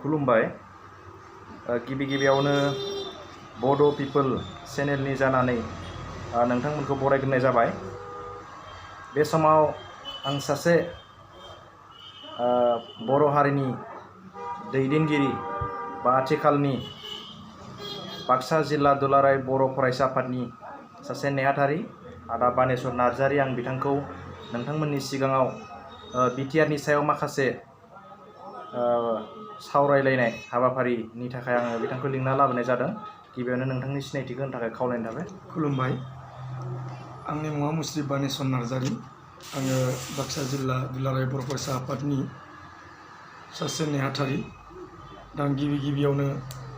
खुलुमबाय। गिबियावनो बड' पिपोल चेनेलनि जानानै नोंथांमोनखौ बरायग्रोनाय जाबाय। बे समाव आं सासे बर' हारिनि दैदेनगिरि बा आथिखालनि बाक्सा जिल्ला दुलाराय बर' फरायसा आफादनि सासे नेहाथारि आदा बानेश्वर नार्जारी। आं बिथांखौ नोंथांमोननि सिगाङाव बिटिआरनि सायाव माखासे सावरायलायनाय हाबाफारिनि थाखाय आङो बिथांखौ लिंना लाबोनाय जादों। गिबियावनो नोंथांनि सिनायथिखौ होनो थाखाय खावलायनाय थाबाय। खुलुमबाय। आंनि मुङा मुस्रि बानेश्वर नार्जारी। आङो बाक्सा जिल्ला दुलाराय बर' फरायसा आफादनि सासे नेहाथारि। दा आं गिबियावनो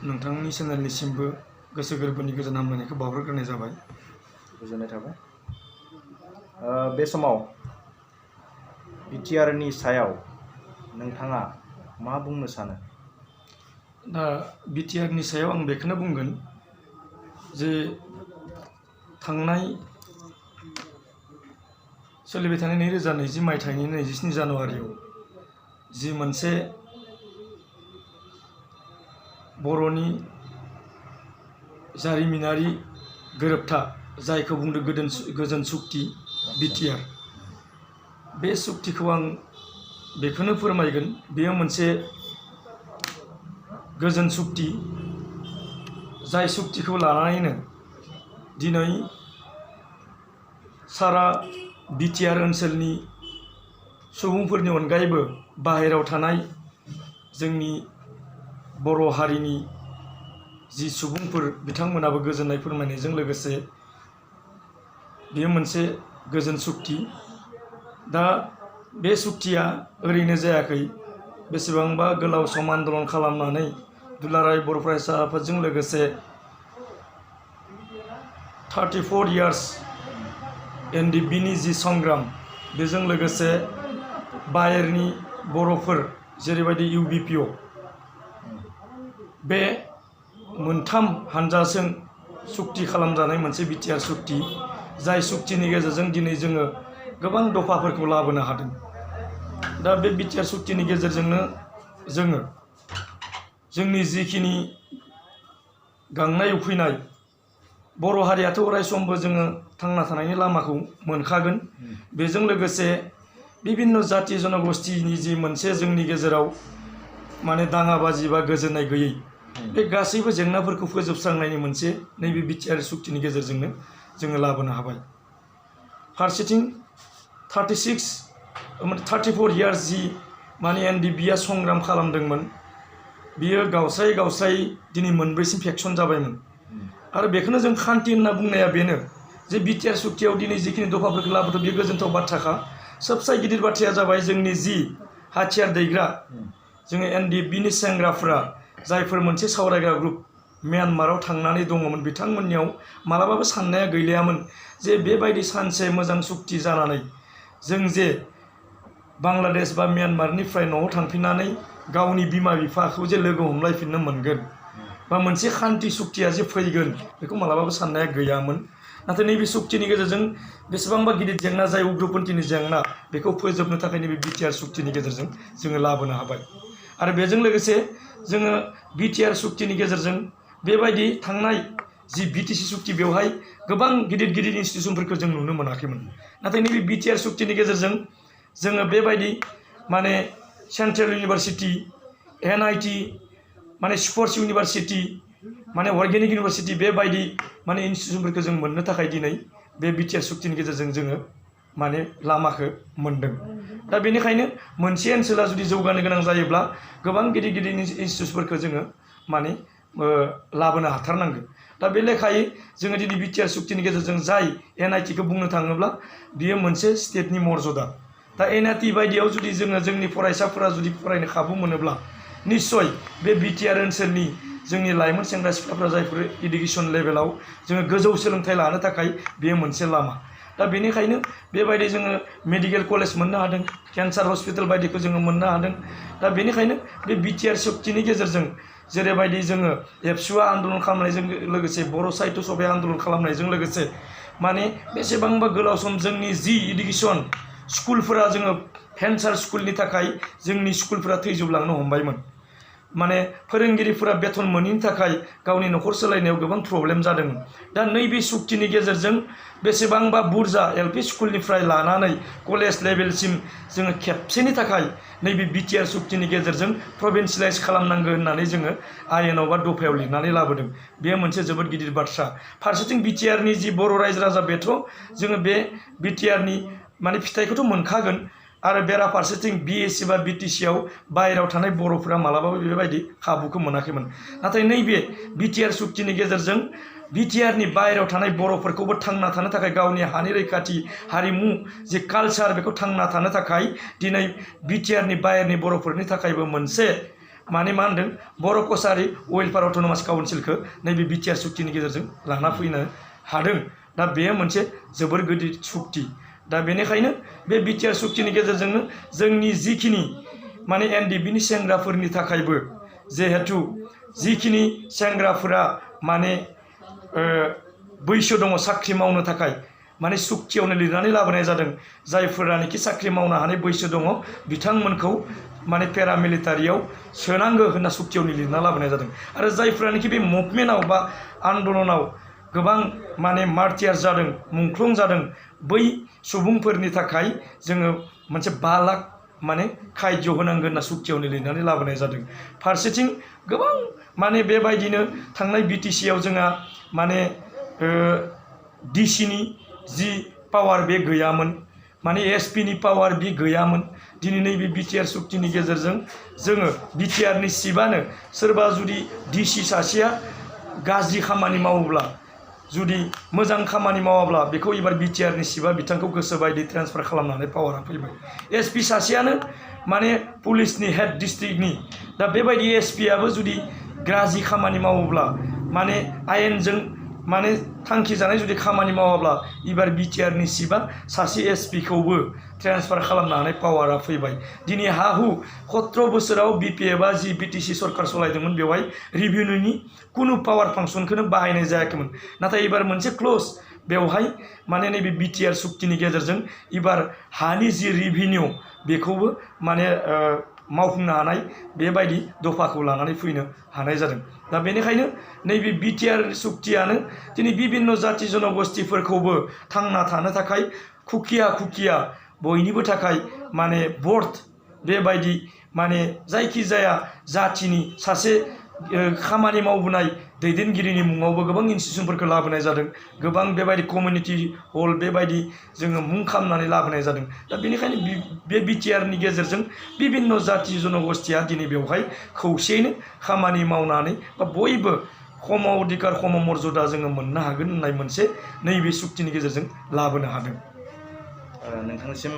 नोंथांनि चेनेलनिसिमबो गोसो गोरबोनि गोजोन हामलायनायखौ बावहरग्रोनाय जाबाय। गोजोननाय थाबाय। बे समाव बिटिआरनि सायाव नोंथाङा मा बुंनो सानो? दा बिटिआरनि सायाव आं बेखौनो बुंगोन जे थांनाय सोलिबाय थानाय 2020 मायथाइनि 27 जानुवारियाव जि मोनसे बर'नि जारिमिनारि गोरोबथा जायखौ बुंदों गोजोन सुक्ति बिटिआर, बे सुक्तिखौ आं बेखौनो फोरमायगोन। बेयो मोनसे गोजोन सुक्ति, जाय सुक्तिखौ लानानैनो दिनै सारा बिटिआर ओनसोलनि सुबुंफोरनि अनगायैबो बाहेरायाव थानाय जोंनि बर' हारिनि जि सुबुंफोर बिथांमोनाबो गोजोननाय फोरमायनायजों लोगोसे बेयो मोनसे गोजोन सुक्ति। दा बे सुक्तिया ओरैनो जायाखै। बेसेबांबा गोलाव सम आन्दलन खालामनानै दुलाराय बर' फरायसा आफादजों लोगोसे 34 इयार्स एनडिबिनि जि संग्राम, बेजों लोगोसे बाहेरनि बर'फोर जेरैबायदि इउबिपिअ, बे मोनथाम हानजाजों सुक्ति खालामजानाय मोनसे बिटिआर सुक्ति, जाय सुक्तिनि गेजेरजों दिनै जोङो गोबां दफाफोरखौ लाबोनो हादों। दा बे बिटिआर सुक्तिनि गेजेरजोंनो जोङो जोंनि जिखिनि गांनाय उखैनाय, बर' हारियाथ' अरायसमबो जोङो थांना थानायनि लामाखौ मोनखागोन। बेजों लोगोसे बिभिन्न जाति जनगोष्ठीनि जि मोनसे जोंनि गेजेराव माने दाङाबाजि बा गोजोननाय गैयै, बे गासैबो जेंनाफोरखौ फोजोबस्रांनायनि मोनसे नैबे बिटिआर सुक्तिनि गेजेरजोंनो जोङो लाबोनो हाबाय। फारसेथिं 34 इयार्स जि माने एनडिबिआ संग्राम खालामदोंमोन, बियो गावस्रायै दिनै मोनब्रैसिम फेक्सन जाबायमोन। आरो बेखौनो जों खान्थि होनना बुंनाया बेनो जे बिटिआर सुक्तियाव दिनै जिखिनि दफाफोरखौ लाबोदों बेयो गोजोनथाव बाथ्राखा। सबसे गिदिर बाथ्राया जाबाय जोंनि जि हाथियार दैग्रा जोङो एनडिबिनि सेंग्राफ्रा, जायफोर मोनसे सावरायग्रा ग्रुप म्यानमाराव थांनानै दङमोन, बिथांमोननियाव मालाबाबो साननाया गैलायामोन जे बेबायदि सानसे मोजां सुक्ति जानानै जों जे बांलादेश बा म्यानमारनिफ्राय न'आव थांफिननानै गावनि बिमा बिफाखौ जे लोगो हमलायफिननो मोनगोन बा मोनसे खान्थि सुक्तिया जे फैगोन, बेखौ मालाबाबो साननाया गैयामोन। नाथाय नैबे सुक्तिनि गेजेरजों बेसेबांबा गिदिर जेंना, जाय उग्रपन्थीनि जेंना, बेखौ फोजोबनो थाखाय नैबे बिटिआर सुक्तिनि गेजेरजों जोङो लाबोनो हाबाय। आरो बेजों लोगोसे जोङो बिटिआर सुक्तिनि गेजेरजों बेबायदि थांनाय जि बिटिसि सुक्ति, बेवहाय गोबां गिदिर इन्स्टिटिउसनफोरखौ जों नुनो मोनाखैमोन। नाथाय नैबे बिटिआर सुक्तिनि गेजेरजों जोङो बेबायदि माने सेन्ट्रेल इउनिभारसिटि, एनआइटि, माने स्पर्ट्स इउनिभारसिटि, माने अर्गेनिक इउनिभारसिटि, बेबायदि माने इन्स्टिटिउसनफोरखौ जों मोननो थाखाय दिनै बे बिटिआर सुक्तिनि गेजेरजों जोङो माने लामाखौ मोनदों। दा बेनिखायनो मोनसे ओनसोला जुदि जौगानो गोनां जायोब्ला गोबां गिदिर इन्स्टिटिउसनफोरखौ जोङो माने लाबोनो हाथारनांगोन। दा बे लेखायै जोङो दिनै बिटिआर सुक्तिनि गेजेरजों जाय एनआइटिखौ बुंनो थाङोब्ला बियो मोनसे स्टेटनि मर्यादा। दा एनआइटि बायदियाव जुदि जोंनि फरायसाफोरा जुदि फरायनो खाबु मोनोब्ला निस्सय बे बिटिआर ओनसोलनि जोंनि लाइमोन सेंग्रा सिख्लाफ्रा जायफोर इडुकेसन लेभेलाव जोङो गोजौ सोलोंथाइ लानो थाखाय बेयो मोनसे लामा। दा बेनिखायनो बेबायदि जोङो मेडिकेल कलेज मोननो हादों, केन्सार हस्पिटाल बायदिखौ जोङो मोननो हादों। दा बेनिखायनो बे बिटिआर सुक्तिनि गेजेरजों जेरैबायदि जोङो एबसुआ आन्दलन खालामनायजों लोगोसे बर' साहित्य सभाया आन्दलन खालामनायजों लोगोसे माने बेसेबांबा गोलाव सम जोंनि जि इडुकेसन स्कुलफोरा, जोङो भेन्सार स्कुलनि थाखाय जोंनि स्कुलफोरा थैजोबलांनो हमबायमोन। माने फोरोंगिरिफोरा बेथन मोनैनि थाखाय गावनि न'खर सोलायनायाव गोबां प्रब्लेम जादोंमोन। दा नैबे सुक्तिनि गेजेरजों बेसेबांबा बुरजा एलपि स्कुलनिफ्राय लानानै कलेज लेभेलसिम जोङो खेबसेनि थाखाय नैबे बिटिआर सुक्तिनि गेजेरजों प्रभिन्सियेलाइज खालामनांगौ होननानै जोङो आयेनाव बा दफायाव लिरनानै लाबोदों। बेयो मोनसे जोबोद गिदिर बाथ्रा। फारसेथिं बिटिआरनि जि बर' रायजो राजा बेथ' जोङो बे बिटिआरनि माने फिथाइखौथ' मोनखागोन आरो बेराफारसेथिं बिएससि बा बिटिसिआव बाहेरायाव थानाय बर'फोरा मालाबाबो बेबायदि खाबुखौ मोनाखैमोन। नाथाय नैबे बिटिआर सुक्तिनि गेजेरजों बिटिआरनि बाहेरायाव थानाय बर'फोरखौबो थांना थानो थाखाय गावनि हानि रैखाथि हारिमु जे कालचार बेखौ थांना थानो थाखाय दिनै बिटिआरनि बाहेरनि बर'फोरनि थाखायबो मोनसे माने मा होनदों बर' कसारि वेलफेयार अट'नमास काउन्सिलखौ नैबे बिटिआर सुक्तिनि गेजेरजों लाना फैनो हादों। दा बेयो मोनसे जोबोर गिदिर सुक्ति। दा बेनिखायनो बे बिटिआर सुक्तिनि गेजेरजोंनो जोंनि जिखिनि माने एनडिबिनि सेंग्राफोरनि थाखायबो जिहेथु जिखिनि सेंग्राफोरा माने बैसो दङ साख्रि मावनो थाखाय माने सुक्तियावनो लिरनानै लाबोनाय जादों। जायफोरानोखि साख्रि मावनो हानाय बैसो दङ बिथांमोनखौ माने पेरामिलिटारियाव सोनांगौ होनना सुक्तियावनो लिरना लाबोनाय जादों। आरो जायफोरानोखि बे मुभमेन्टआव बा आन्दलनाव गोबां माने मार्टियार जादों मुंख्लं जादों बै सुबुंफोरनि थाखाय जोङो मोनसे 5 लाख माने खायद्य होनांगोन होनना सुक्तियावनो लिरनानै लाबोनाय जादों। फारसेथिं गोबां माने बेबायदिनो थांनाय बिटिसिआव जोंहा माने डिसिनि जि पावार बे गैयामोन माने एसपिनि पावार बे गैयामोन। दिनै नैबे बिटिआर सुक्तिनि गेजेरजों जोङो बिटिआरनि सिबानो सोरबा जुदि डिसि सासेया गाज्रि खामानि मावोब्ला जुदि मोजां खामानि मावाब्ला बेखौ एबार बिटिआरनि सिबा बिथांखौ गोसो बायदि ट्रेन्सफार खालामनानै पावारा फैबाय। एसपि सासेयानो माने पुलिसनि हेड डिस्ट्रिक्टनि दा बेबायदि एसपिआबो जुदि गाज्रि खामानि मावोब्ला माने आयेनजों माने थांखि जानाय जुदि खामानि मावाब्ला एबार बिटिआरनि सिबा सासे एसपिखौबो ट्रेन्सफार खालामनो हानाय पावारा फैबाय। दिनै हा हु 17 बोसोराव बिपिएफआ जि बिटिसि सरकार सालायदोंमोन बेवहाय रिभिनिउनि कुनु पावार फांसनखौनो बाहायनाय जायाखैमोन। नाथाय एबार मोनसे क्ल'ज बेवहाय माने नैबे बिटिआर सुक्तिनि गेजेरजों एबार हानि जि रिभिनिउ बेखौबो माने मावफुंनो हानाय बेबायदि दफाखौ लानानै फैनो हानाय जादों। दा बेनिखायनो नैबे बिटिआर सुक्तियानो दिनै बिभिन्न जाति जनगोष्ठीफोरखौबो थांना थानो थाखाय खुखिया बयनिबो थाखाय माने बर्ड बेबायदि माने जायखिजाया जातिनि सासे खामानि मावबोनाय दैदेनगिरिनि मुङावबो गोबां इनस्टिटिउसनफोरखौ लाबोनाय जादों। गोबां बेबायदि कमिउनिटि हल बेबायदि जोङो मुं खालामनानै लाबोनाय जादों। दा बेनिखायनो बे बिटिआरनि गेजेरजों बिभिन्न जाति जनगोष्ठीया दिनै बेवहाय खौसेयैनो खामानि मावनानै बा बयबो खम अधिकार खम मर्यादा जोङो मोननो हागोन होननाय मोनसे नैबे सुक्तिनि गेजेरजों लाबोनो हादों। नोंथांनिसिम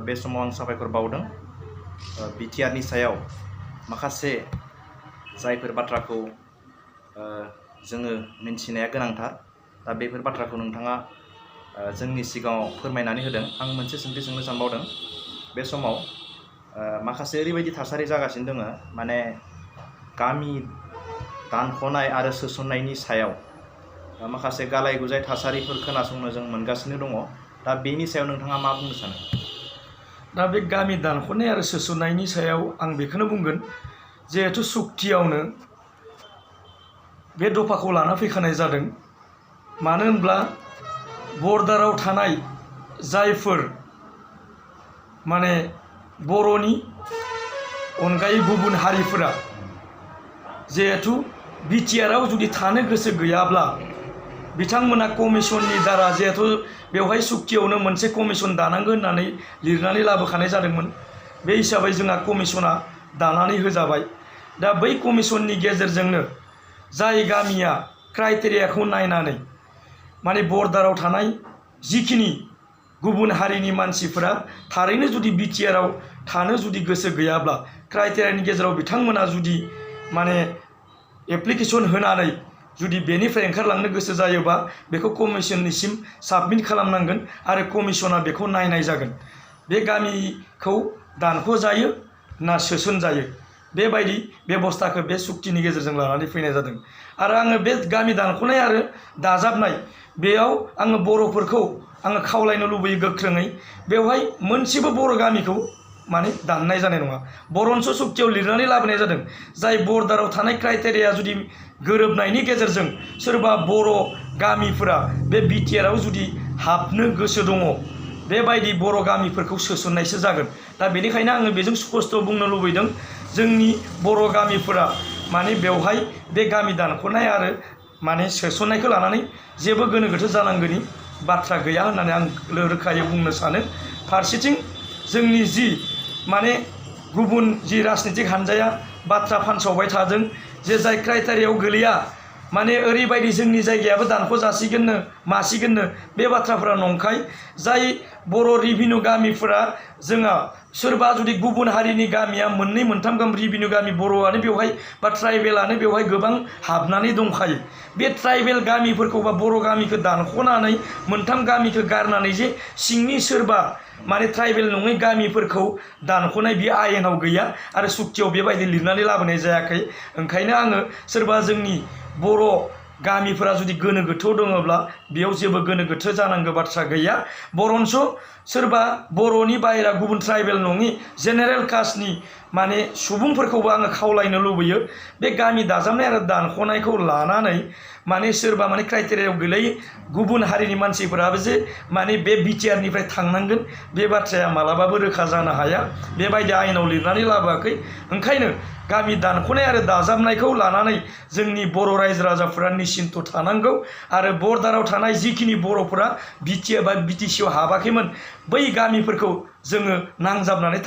बे समाव आं साबायखर बावदों। बिटिआरनि सायाव माखासे जायफोर बाथ्राखौ जोङो मिन्थिनाया गोनांथार दा बेफोर बाथ्राखौ नोंथाङा जोंनि सिगाङाव फोरमायनानै होदों। आं मोनसे सोंथि सोंनो सानबावदों। बे समाव माखासे ओरैबायदि थासारि जागासिनो दङ माने गामि दानख'नाय आरो सोसननायनि सायाव माखासे गालाय गुजाय थासारिफोर खोनासंनो जों मोनगासिनो दङ। दा बेनि सायाव नोंथाङा मा बुंनो सानो? दा बे गामि दानख'नाय आरो सोसननायनि सायाव आं बेखौनो बुंगोन जिहेथु सुक्तियावनो बे दफाखौ लाना फैखानाय जादों। मानो होनब्ला बर्डाराव थानाय जायफोर माने बर'नि अनगायै गुबुन हारिफोरा जिहेथु बिटिआरआव जुदि थानो गोसो गैयाब्ला बिथांमोना कमिसननि दारा जिहेथु बेवहाय सुक्तियावनो मोनसे कमिसन दानांगौ होननानै लिरनानै लाबोखानाय जादोंमोन। बे हिसाबै जोंहा कमिसना दानानै होजाबाय। दा बै कमिसननि गेजेरजोंनो जाय गामिया क्राइटेरियाखौ नायनानै माने बर्डाराव थानाय जिखिनि गुबुन हारिनि मानसिफोरा थारैनो जुदि बिटिआरआव थानो जुदि गोसो गैयाब्ला क्राइटेरियानि गेजेराव बिथांमोना जुदि माने एप्लिकेसन होनानै जुदि बेनिफ्राय ओंखारलांनो गोसो जायोबा बेखौ कमिसननिसिम साबमिट खालामनांगोन आरो कमिसना बेखौ नायनाय जागोन बे गामिखौ दानख'जायो ना सोसनजायो। बेबायदि बेबस्थाखौ बे सुक्तिनि गेजेरजों लानानै फैनाय जादों। आरो आङो बे गामि दानख'नाय आरो दाजाबनाय बेयाव आङो बर'फोरखौ आङो खावलायनो लुबैयो गोख्रोङै बेवहाय मोनसेबो बर' गामिखौ माने दाननाय जानाय नङा बरन्स सुक्तियाव लिरनानै लाबोनाय जादों जाय बर्डाराव थानाय क्राइटेरिया जुदि गोरोबनायनि गेजेरजों सोरबा बर' गामिफोरा बे बिटिआरआव जुदि हाबनो गोसो दङ बेबायदि बर' गामिफोरखौ सोसननायसो जागोन दा बेनिखायनो आङो बेजों स्पष्ट बुंनो लुबैदों जोंनि बर' गामिफोरा माने बेवहाय बे गामि दानख'नाय आरो माने सोसननायखौ लानानै जेबो गोनो गोथो जानांगौनि बाथ्रा गैया होननानै आं रोखायै बुंनो सानो फारसेथिं जोंनि जि माने गुबुन जि राजनितिक हान्जाया बाथ्रा फानसावबाय थादों जे जाय क्राइटेरियायाव गोलैया माने ओरैबायदि जोंनि जायगायाबो दानख' जासिगोननो मासिगोननो बे बाथ्राफोरा नंखाय जाय बर' रिभिनिउ गामिफोरा जोंहा सोरबा जुदि गुबुन हारिनि गामिया मोननै मोनथाम गाहाम रिभिनिउ गामि बर'आनो बेवहाय बा ट्राइबेलानो बेवहाय गोबां हाबनानै दंखायो बे ट्राइबेल गामिफोरखौ बा बर' गामिखौ दानख'नानै मोनथाम गामिखौ गारनानै जे सिंनि सोरबा माने ट्राइबेल नङै गामिफोरखौ दानख'नाय बियो आयेनाव गैया आरो सुक्तियाव बेबायदि लिरनानै लाबोनाय जायाखै ओंखायनो आङो सोरबा जोंनि बर' गामिफोरा जुदि गोनो गोथो दङब्ला बेयाव जेबो गोनो गोथो जानांगौ बाथ्रा गैया बरन्स सोरबा बर'नि बाहेरा गुबुन ट्राइबेल नङि जेनेरेल कास्टनि माने सुबुंफोरखौबो आङो खावलायनो लुबैयो बे गामि दाजाबनाय आरो दानख'नायखौ लानानै माने सोरबा माने क्राइटेरियायाव गोलैयै गुबुन हारिनि मानसिफोराबो जे माने बे बिटिआरनिफ्राय थांनांगोन बे बाथ्राया मालाबाबो रोखा जानो हाया बेबायदि आयेनाव लिरनानै लाबोआखै ओंखायनो गामि दानख'नाय आरो दाजाबनायखौ लानानै जोंनि बर' रायजो राजाफोरा निश्चिन्त थानांगौ आरो बर्डाराव थानाय जिखिनि बर'फोरा बिटिआर बा बिटिसिआव हाबाखैमोन बै गामिफोरखौ जोङो नांजाबनानै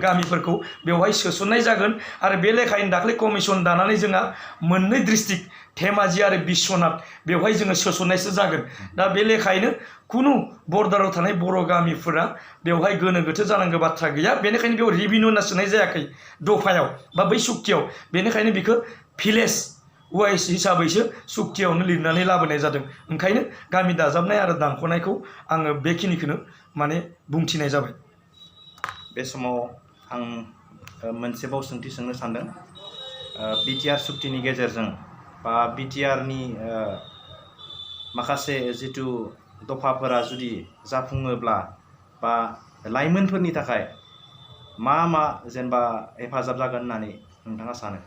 गामिफोरखौ बेवहाय सोसननाय जागोन आरो बे लेखायैनो दाख्लै कमिसन दानानै जोंहा मोननै डिस्ट्रिक्ट धेमाजि आरो बिश्वनाथ बेवहाय जोङो सोसननायसो जागोन दा बे लेखायैनो खुनु बर्डाराव थानाय बर' गामिफोरा बेवहाय गोनो गोथो जानांगौ बाथ्रा गैया बेनिखायनो बेयाव रिभिनिउ होनना सोनाय जायाखै दफायाव बा बै सुक्तियाव बेनिखायनो बेखौ भिलेज वाइज हिसाबैसो सुक्तियावनो लिरनानै लाबोनाय जादों ओंखायनो गामि दाजाबनाय आरो दानख'नायखौ आङो बेखिनिखौनो माने बुंथिनाय जाबाय बे समाव आं मोनसेबाव सोंथि सोंनो सानदों बिटिआर सुक्तिनि गेजेरजों बा बिटिआरनि माखासे जिथु दफाफोरा जुदि जाफुङोब्ला बा लाइमोनफोरनि थाखाय मा जेनेबा हेफाजाब जागोन होननानै नोंथाङा सानो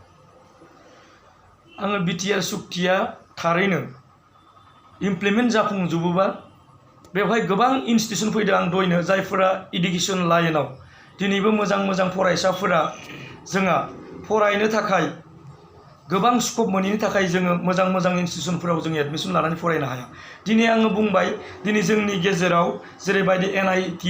आङो बिटिआर सुक्तिया थारैनो इमप्लिमेन्ट जाफुंजोबोबा बेवहाय गोबां इनस्टिटिउसन फैदों आं दहायनो जायफोरा इडुकेसन लाइनाव दिनैबो मोजां मोजां फरायसाफोरा जोंहा फरायनो थाखाय गोबां स्कप मोनैनि थाखाय जोङो मोजां मोजां इनस्टिटिउसनफोराव जों एडमिसन लानानै फरायनो हाया दिनै आङो बुंबाय दिनै जोंनि गेजेराव जेरैबायदि NIT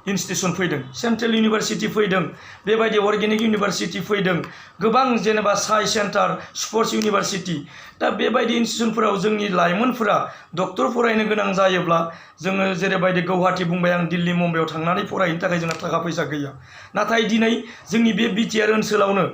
इनस्टिटिउसन फैदों सेन्ट्रेल इउनिभारसिटि फैदों बेबायदि अर्गेनिक इउनिभारसिटि फैदों गोबां जेनेबा साइन्स सेन्टार स्पर्ट्स इउनिभारसिटि दा बेबायदि इनस्टिटिउसनफोराव जोंनि लाइमोनफोरा डक्टर फरायनो गोनां जायोब्ला जोङो जेरैबायदि गुवाहाटी बुंबाय आं दिल्ली मुम्बाइआव थांनानै फरायनो थाखाय जोंहा थाखा फैसा गैया नाथाय दिनै जोंनि बे बिटिआर ओनसोलावनो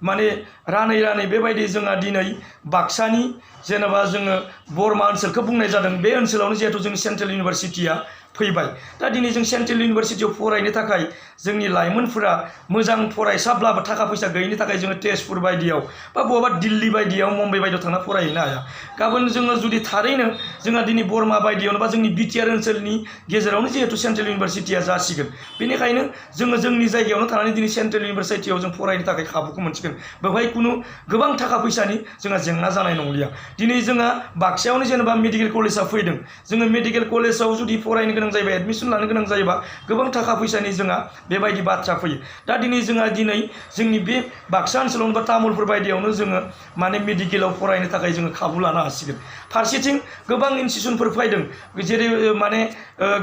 माने रानै रानै बेबायदि जोंहा दिनै बाक्सानि जेनेबा जोङो बरमा ओनसोलखौ बुंनाय जादों बे ओनसोलावनो जिहेतु जोंनि सेन्ट्रेल इउनिभारसिटिया फैबाय दा दिनै जों सेन्ट्रेल इउनिभारसिटियाव फरायनो थाखाय जोंनि लाइमोनफोरा मोजां फरायसाब्लाबो थाखा फैसा गैयिनि थाखाय जोङो तेजपुर बायदियाव बा बबेबा दिल्ली बायदियाव मुम्बाइ बायदियाव थांना फरायहैनो हाया गाबोन जोङो जुदि थारैनो जोंहा दिनै बरमा बायदियावनो बा जोंनि बिटिआर ओनसोलनि गेजेरावनो जिहेतु सेन्ट्रेल इउनिभारसिटिया जासिगोन बेनिखायनो जोङो जोंनि जायगायावनो थानानै दिनै सेन्ट्रेल इउनिभारसिटियाव जों फरायनो थाखाय खाबुखौ मोनसिगोन बेवहाय खुनु गोबां थाखा फैसानि जोंहा जेंना जानाय नंलिया दिनै जोंहा बाक्सायावनो जेनेबा मेडिकेल कलेजआ फैदों जोङो मेडिकेल कलेजाव जुदि फरायनो गोनां जायोबा एडमिसन लानो गोनां जायोबा गोबां थाखा फैसानि जोंहा बेबायदि बाथ्रा फैयो दा दिनै जोंनि बे बाक्सा ओनसोलावनो बा तामुलपुर बायदियावनो जोङो माने मेडिकेलाव फरायनो थाखाय जोङो खाबु लानो हासिगोन फारसेथिं गोबां इनस्टिटिउसनफोर फैदों जेरै माने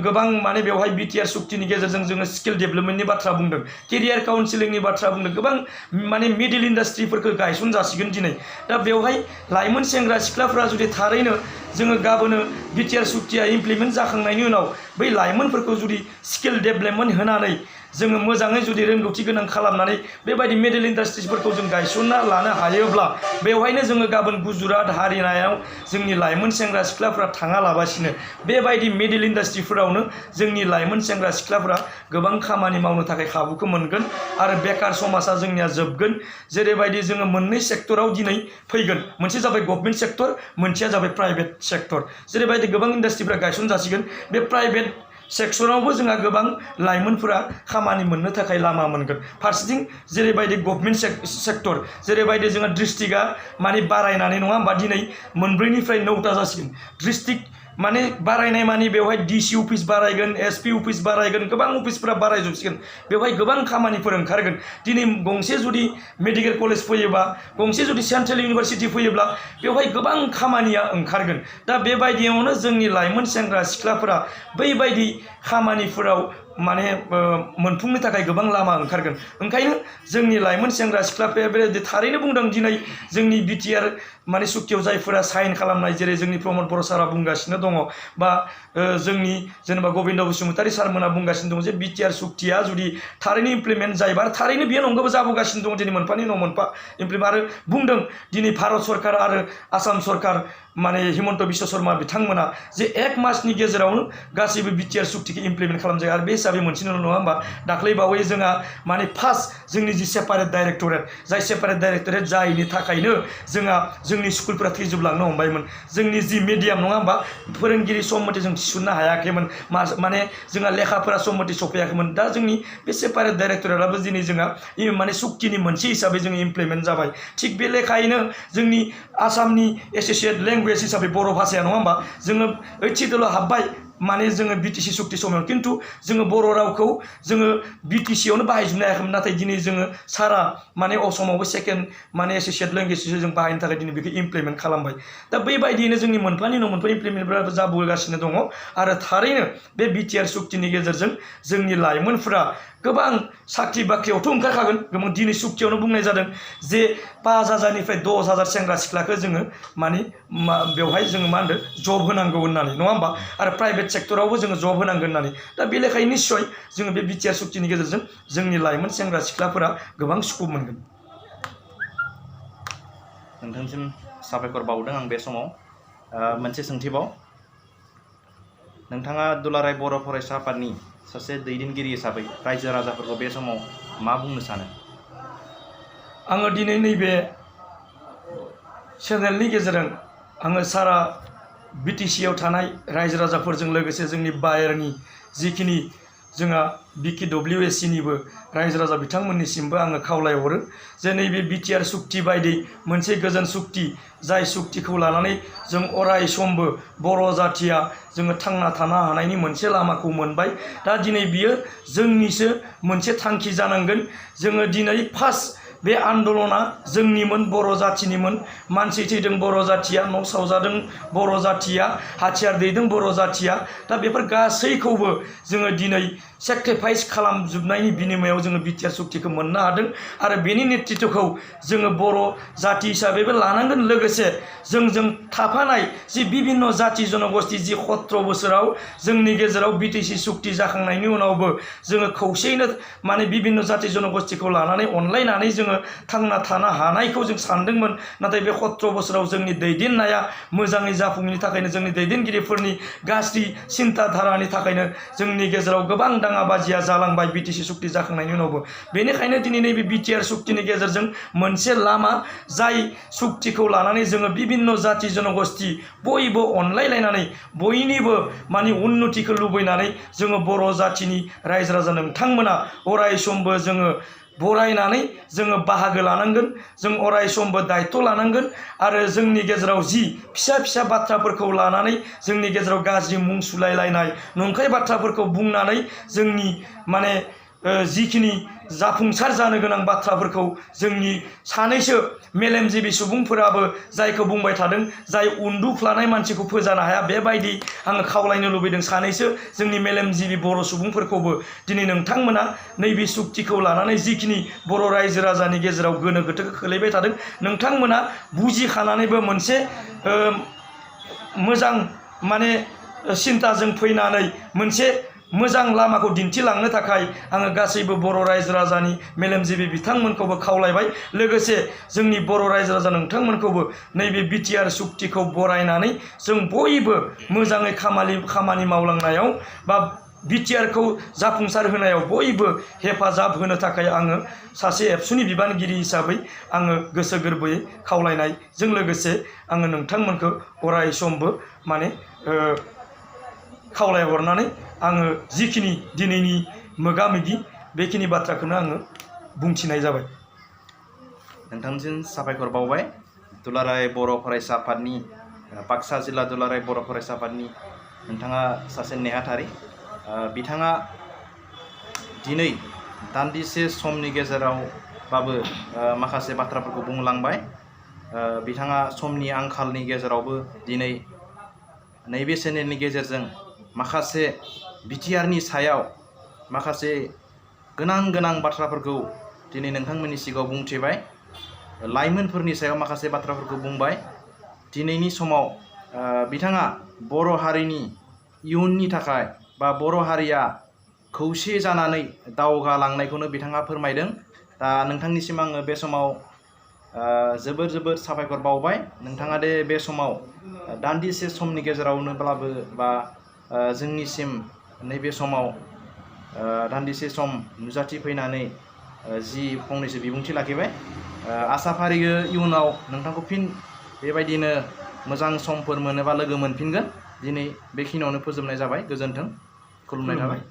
गोबां माने बेवहाय बिटिआर सुक्तिनि गेजेरजों जोङो स्किल डेभेलपमेन्टनि बाथ्रा बुंदों केरियार काउन्सिलिंनि बाथ्रा बुंदों गोबां माने मिडिल इन्डास्ट्रिफोरखौ गायसन जासिगोन दिनै दा बेवहाय लाइमोन सेंग्रा सिख्लाफोरा जुदि थारैनो जोङो गाबोनो बिटिआर सुक्तिया इमप्लिमेन्ट जाखांनायनि उनाव बै लाइमोनफोरखौ जुदि स्किल डेभेलपमेन्ट होनानै जोङो मोजाङै जुदि रोंगौथि गोनां खालामनानै बेबायदि मिडिल इन्डास्ट्रिसफोरखौ जों गायसनना लानो हायोब्ला बेवहायनो जोङो गाबोन गुजरात हारियानायाव जोंनि लाइमोन सेंग्रा सिख्लाफोरा थाङालाबासिनो बेबायदि मिडिल इन्डास्ट्रिफोरावनो जोंनि लाइमोन सेंग्रा सिख्लाफोरा गोबां खामानि मावनो थाखाय खाबुखौ मोनगोन आरो बेकार समाजा जोंनिया जोबगोन जेरैबायदि जोङो मोननै सेक्टराव दिनै फैगोन मोनसे जाबाय गभर्नमेन्ट सेक्टर मोनसेया जाबाय प्राइभेट सेक्टर जेरैबायदि गोबां इन्डास्ट्रिफोरा गायसन जासिगोन बे प्राइभेट सेक्सनावबो जोंहा गोबां लाइमोनफोरा खामानि मोननो थाखाय लामा मोनगोन फारसेथिं जेरैबायदि गभर्नमेन्ट सेक्टर जेरैबायदि जोंहा डिस्ट्रिक्टआ माने बारायनानै नङा होमबा दिनै मोनब्रैनिफ्राय 9टा जासिगोन डिस्ट्रिक्ट माने बारायनाय माने बेवहाय डिसि अफिस बारायगोन एसपि अफिस बारायगोन गोबां अफिसफोरा बारायजोबसिगोन बेवहाय गोबां खामानिफोर ओंखारगोन दिनै गंसे जुदि मेडिकेल कलेज फैयोबा गंसे जुदि सेन्ट्रेल इउनिभारसिटि फैयोब्ला बेवहाय गोबां खामानिया ओंखारगोन दा बेबायदियावनो जोंनि लाइमोन सेंग्रा सिख्लाफोरा बैबायदि खामानिफोराव माने मोनफुंनो थाखाय गोबां लामा ओंखारगोन ओंखायनो जोंनि लाइमोन सेंग्रा सिख्लाफोरा बेबायदि थारैनो बुंदों दिनै जोंनि बिटिआर माने सुक्तियाव जायफोरा साइन खालामनाय जेरै जोंनि प्रमद बर' सारा बुंगासिनो दङ बा जोंनि जेनेबा गबिन्द बसुमतारी सारमोना बुंगासिनो दङ जे बिटिआर सुक्तिया जुदि थारैनो इमप्लिमेन्ट जायोबा थारैनो बेयो नंगौबो जाबोगासिनो दङ दिनै मोनफानि उनाव मोनफा इमप्लिमेन्ट आरो बुंदों दिनै भारत सरकार आरो आसाम सरकार माने हिमन्त बिश्व शर्मा बिथांमोना जे 1 मासनि गेजेरावनो गासैबो बिटिआर सुक्तिखौ इमप्लिमेन्ट खालामजायो आरो बे हिसाबै मोनसेल' नङा होमबा दाख्लै बावै जोंहा माने फार्स्ट जोंनि जि सेपारेट डाइरेक्टरेट जाय सेपारेट डाइरेक्टरेट जायैनि थाखायनो जोंहा जोंनि स्कुलफोरा थैजोबलांनो हमबायमोन जोंनि जि मिडियाम नङा होमबा फोरोंगिरि सम मथे जों थिसननो हायाखैमोन माने जोंहा लेखाफोरा सम मथे सफैयाखैमोन दा जोंनि बे सेपारेट डाइरेक्टरेटआबो दिनै जोंहा माने सुक्तिनि मोनसे हिसाबै जोङो इमप्लिमेन्ट जाबाय थिग बे लेखायैनो जोंनि आसामनि एसोसिएट लेंगुवेज हिसाबै बर' भाषाया नङा होमबा जोङो 8 सिडुलाव हाबबाय माने जोङो बिटिसि सुक्ति समाव खिन्थु जोङो बर' रावखौ जोङो बिटिसियावनो बाहायजोबनो हायाखैमोन नाथाय दिनै जोङो सारा माने असमावबो सेकेन्ड माने एसोसिएट लेंगुवेज जों बाहायनो थाखाय दिनै बेखौ इमप्लिमेन्ट खालामबाय दा बेबायदियैनो जोंनि मोनफानि उनाव मोनफा इमप्लिमेन्टफोराबो जाबोगासिनो दङ आरो थारैनो बे बिटिआर सुक्तिनि गेजेरजों जोंनि लाइमोनफोरा गोबां साख्रि बाख्रियावथ' ओंखारखागोन गोबां दिनै सुक्तियावनो बुंनाय जादों जे 5,000निफ्राय 10,000 सेंग्रा सिख्लाखौ जोङो माने बेवहाय जोङो मा होनदों जब होनांगौ होननानै नङा होमबा आरो प्राइभेट सेक्टरावबो जोङो जब होनांगोन होननानै दा बे लेखायै निस्सय जोङो बे बिटिआर सुक्तिनि गेजेरजों जोंनि लाइमोन सेंग्रा सिख्लाफोरा गोबां स्कप मोनगोन नोंथांसिम साबायखर बावदों आं बे समाव मोनसे सोंथिबाव नोंथाङा दुलाराय बर' फरायसा आफादनि सासे दैदेनगिरि हिसाबै रायजो राजाफोरखौ बे समाव मा बुंनो सानो आङो दिनै नैबे चेनेलनि गेजेरजों आङो सारा बिटिसिआव थानाय रायजो राजाफोरजों लोगोसे जोंनि बाहेरनि जिखिनि जोंहा BKWSCनिबो रायजो राजा बिथांमोननिसिमबो आङो खावलायहरो जे नैबे बिटिआर सुक्ति बायदि मोनसे गोजोन सुक्ति जाय सुक्तिखौ लानानै जों अराय समबो बर' जाथिया जोङो थांना थानो हानायनि मोनसे लामाखौ मोनबाय दा दिनै बियो जोंनिसो मोनसे थांखि जानांगोन जोङो दिनै फार्स्ट बे आन्दलना जोंनिमोन बर' जाथिनिमोन मानसि थैदों बर' जाथिया न' सावजादों बर' जाथिया हाथियार दैदों बर' जाथिया दा बेफोर गासैखौबो जोङो दिनै सेक्रिफाइस खालामजोबनायनि बिनिमयाव जोङो बिटिआर सुक्तिखौ मोननो हादों आरो बेनि नेतृत्वखौ जोङो बर' जाथि हिसाबैबो लानांगोन लोगोसे जोंजों थाफानाय जि बिभिन्न जाथि जनगोष्ठी जि 17 बोसोराव जोंनि गेजेराव बिटिसि सुक्ति जाखांनायनि उनावबो जोङो खौसेयैनो माने बिभिन्न जाथि जनगोष्ठीखौ लानानै अनलायनानै जोङो थांना थानो हानायखौ जों सानदोंमोन नाथाय बे 17 बोसोराव जोंनि दैदेननाया मोजाङै जाफुङैनि थाखायनो जोंनि दैदेनगिरिफोरनि गाज्रि सिन्ताधारानि थाखायनो जोंनि गेजेराव गोबां दाङाबाजिया जालांबाय बिटिसि सुक्ति जाखांनायनि उनावबो बेनिखायनो दिनै नैबे बिटिआर सुक्तिनि गेजेरजों मोनसे लामा जाय सुक्तिखौ लानानै जोङो बिभिन्न जाथि जनगोष्ठी बयबो अनलायलायनानै बयनिबो माने उन्नतिखौ लुबैनानै जोङो बर' जाथिनि रायजो राजा नोंथांमोना अराय समबो जोङो बरायनानै जोङो बाहागो लानांगोन जों अराय समबो दायित्व लानांगोन आरो जोंनि गेजेराव जि फिसा फिसा बाथ्राफोरखौ लानानै जोंनि गेजेराव गाज्रि मुं सुलायलायनाय नंखाय बाथ्राफोरखौ बुंनानै जोंनि माने जिखिनि जाफुंसार जानो गोनां बाथ्राफोरखौ जोंनि सानैसो मेलेमजिबि सुबुंफोराबो जायखौ बुंबाय थादों जाय उन्दुफ्लानाय मानसिखौ फोजानो हाया बेबायदि आङो खावलायनो लुबैदों सानैसो जोंनि मेलेमजिबि बर' सुबुंफोरखौबो दिनै नोंथांमोना नैबे सुक्तिखौ लानानै जिखिनि बर' रायजो राजानि गेजेराव गोनो गोथोखौ खोलैबाय थादों नोंथांमोना बुजिखानानैबो मोनसे मोजां माने सिन्ताजों फैनानै मोनसे मोजां लामाखौ दिन्थिलांनो थाखाय आङो गासैबो बर' रायजो राजानि मेलेमजिबि बिथांमोनखौबो खावलायबाय लोगोसे जोंनि बर' रायजो राजा नोंथांमोनखौबो नैबे बिटिआर सुक्तिखौ बरायनानै जों बयबो मोजाङै खामानि मावलांनायाव बा बिटिआरखौ जाफुंसार होनायाव बयबो हेफाजाब होनो थाखाय आङो सासे एबसुनि बिबानगिरि हिसाबै आङो गोसो गोरबोयै खावलायनायजों लोगोसे आङो नोंथांमोनखौ अराय समबो माने खावलायहरनानै आङो जिखिनि दिनैनि मोगा मोगि बेखिनि बाथ्राखौनो आङो बुंथिनाय जाबाय। नोंथांसिम साबायखर बावबाय। दुलाराय बर' फरायसा आफादनि बाक्सा जिल्ला दुलाराय बर' फरायसा आफादनि नोंथाङा सासे नेहाथारि। बिथाङा दिनै दान्दिसे समनि गेजेरावबाबो माखासे बाथ्राफोरखौ बुंलांबाय। बिथाङा समनि आंखालनि गेजेरावबो दिनै नैबे चेनेलनि गेजेरजों माखासे बिटिआरनि सायाव माखासे गोनां बाथ्राफोरखौ दिनै नोंथांमोननि सिगाङाव बुंथिबाय। लाइमोनफोरनि सायाव माखासे बाथ्राफोरखौ बुंबाय। दिनैनि समाव बिथाङा बर' हारिनि इयुननि थाखाय बा बर' हारिया खौसे जानानै दावगालांनायखौनो बिथाङा फोरमायदों। दा नोंथांनिसिम आङो बे समाव जोबोर साबायखर बावबाय। नोंथाङा दे बे समाव दान्दिसे समनि गेजेरावनोब्लाबो बा जोंनिसिम नैबे समाव दान्दिसे सम नुजाथि फैनानै जि फंनैसो बिबुंथि लाखिबाय। आसा फारियो इयुनाव नोंथांखौ फिन बेबायदिनो मोजां समफोर मोनोबा लोगो मोनफिनगोन। दिनै बेखिनियावनो फोजोबनाय जाबाय। गोजोन्थों, खुलुमनाय थाबाय।